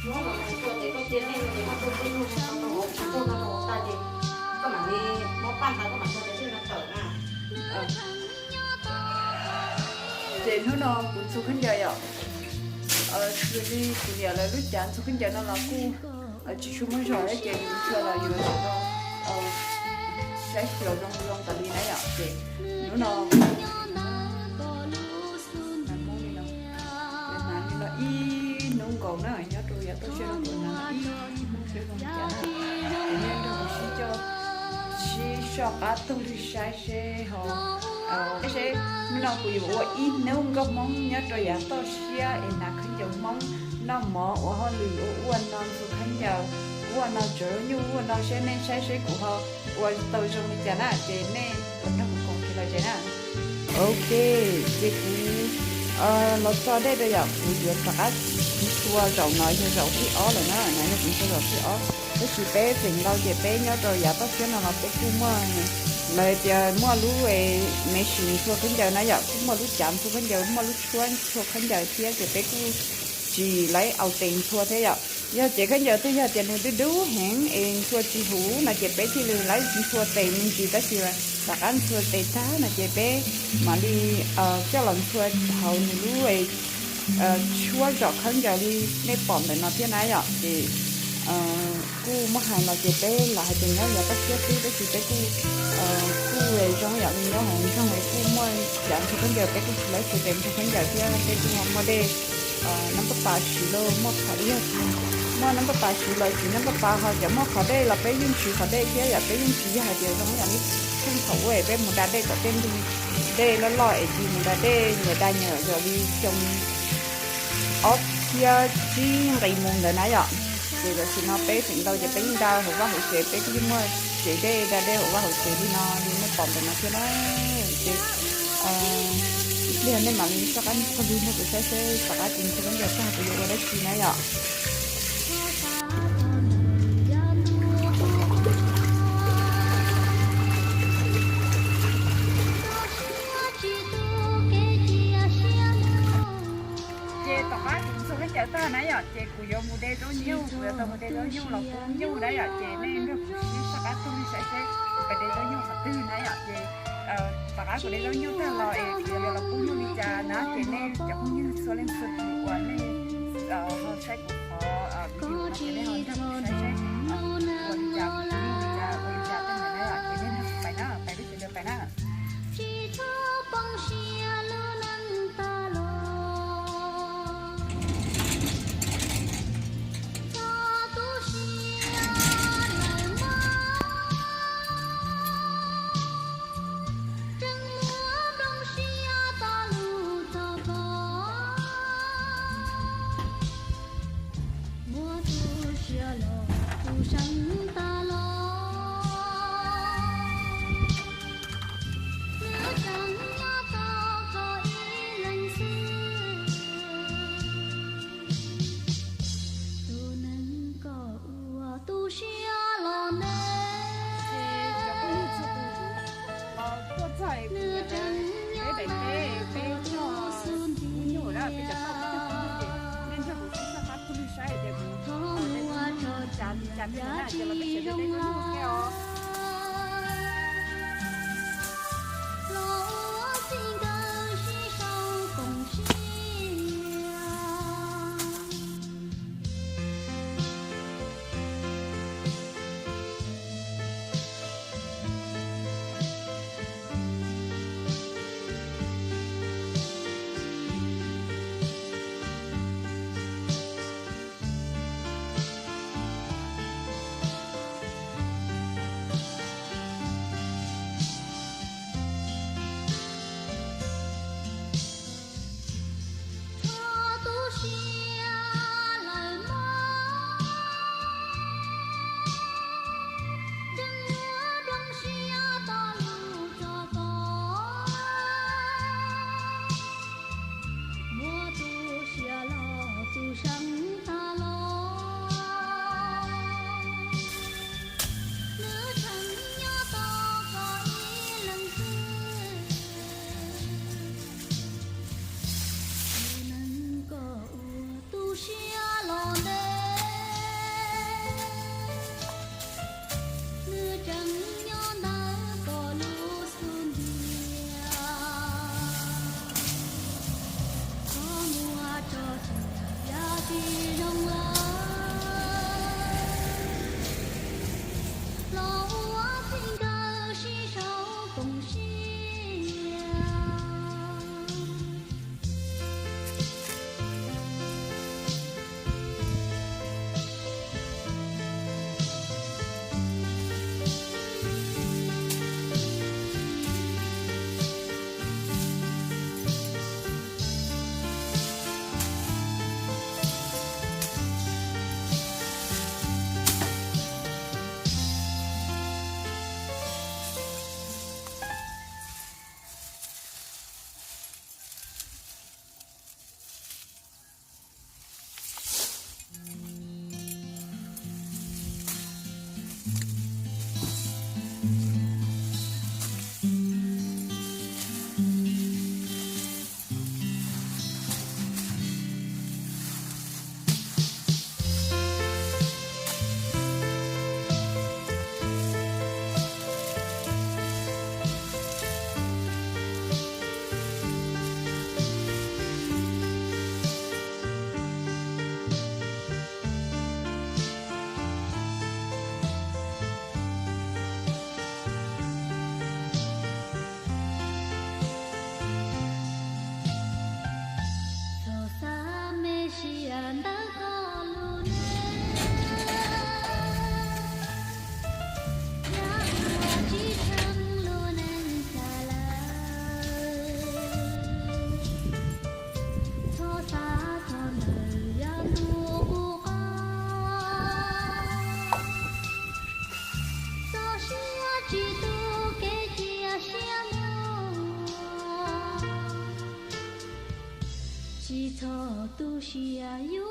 Hnub no kuv tuaj ces koj cia nej no ces koj tuaj xwb, hnub no tau ua tsis tuaj no tau ua tag ces koj mam li muab paj ntawd koj mam tuaj ces thiaj no tawm na. Ces hnub no kuv ntxhua khaub ncaws yom, xws li kuv niam lawv lub cav ntxhua khaub ncaws no los kuj tsis tshua muaj zog thiab ces yus ntxhua los yus tsis tau saib xyuas zoo zoo tas li na yom. Ces hnub no hnav li no ib hnub nkaus na, nyob rau yav toj siab no kuv hnav ib hnub xwb zoo li cas na. Ces nej nrog kuv sib coj sib soj qab taug li saib seb ho, seb hnub no kuv yuav ua ib hnub nkauj Hmoob nyob rau yav toj siab es hnav khaub ncaws Hmoob, noj mov ua hauj lwm ua ua no ntxhua khaub ncaws, ua no tsuav nyuj ua no seb nej saib seb kuv ho ua tau zoo li cas na. Ces nej los nrog kuv koom kev lom zem na. Ok, ces kuv los txog dej rau yom, kuv yuav rov qab ntxhua zaum no yog zaum thib ob lawm na, no yog kuv ntxhua zaum thib ob. Tab sis peb feem ntau ces peb nyob rau yav toj siab no los peb kuj muaj, lawv tias muaj lub machine ntxhua khaub ncaws na yom, kuj muaj lub cav ntxhua khaub ncaws, muaj lub tshuab ntxhua khaub ncaws thiab ces peb kuj tsis laib au tes ntxhua thiab yom. Yog cev khaub ncaws twg yog tias nws dub dub heev es ntxhua tsis huv no ces peb thiaj li laib ntxhua tes me ntsis, tab sis rov qab ntxhua tes tag no ces peb mam li coj los ntxhua hauv nws lub tshuab zom khaub ncaws li nej pom ntawm no thiab na yom. Ces kuj muab hais los ces peb lam hais tias nyob yav toj siab xwb tab sis peb kuj, kuj zoo yom. Nyob hauv nroog es kuj muaj cov ntxhua khaub ncaws, peb kuj tsis laib siv tes ntxhua khaub ncaws thiab, peb kuj ho muaj dej nab npaj pas siv los muaj qhov dej yog tias muaj nab npaj pas siv los siv nab npaj pas, ho cov muaj qhov dej los peb yeej siv qhov dej thiab yom, peb yeej tsis yog hais tias zoo ib yam li thaum ub es peb mus da dej tom tej ntug dej loj loj es cia mus da dej nyias da nyias yog li xyoo ob txhiab tsib nqis mus ntawd na yom. Ces tam sim no peb feem ntau ces peb yeej da hauv vaj hauv tsev, peb kuj yeej muaj tsev dej da dej hauv vaj hauv tsev li no li nej pom ntawm no thiab na. Ces lig nej mam li soj qab tag li no kuv saib seb tom qab ces ntxhua khaub ncaws tag kuv yuav ua dab tsi na yom. Ces tom qab kuv ntxhua khaub ncaws tag na yom, ces kuv yuav mus de zaub nyuj, kuv yuav tau mus de zaub nyuj los pub nyuj na yom. Ces nej nrog kuv sib soj qab taug li saib seb peb de zaub nyuj qhov twg na yom. Ces tom qab kuv de zaub nyuj tag los es kuv yuav los pub nyuj li cas na, ces nej cov phooj ywg txhua leej txhua tus uas nej ho saib kuv qhov video no ces nej ho nrog kuv saib seb ua li cas, pub nyuj li cas, ua li cas tej ntawd na yom. Ces nej nrog kuv pais na, pais peb sawv daws pais na. Tsis txhob poob siab lub neej tas los, txhob tu siab lawm mog. Tseem muaj nplooj siab txog lub txog kav, muab tu siab los tu seev tas los. Nws tseem nyob tau koj ib leeg xwb, tus neeg koj ua tu siab los ntev. Nws tseem nyob tau koj tus xub ntiag. Thaum muaj tso yam tsis zoo los ua txij nkawm sib sau koom siab. Tsiaj yu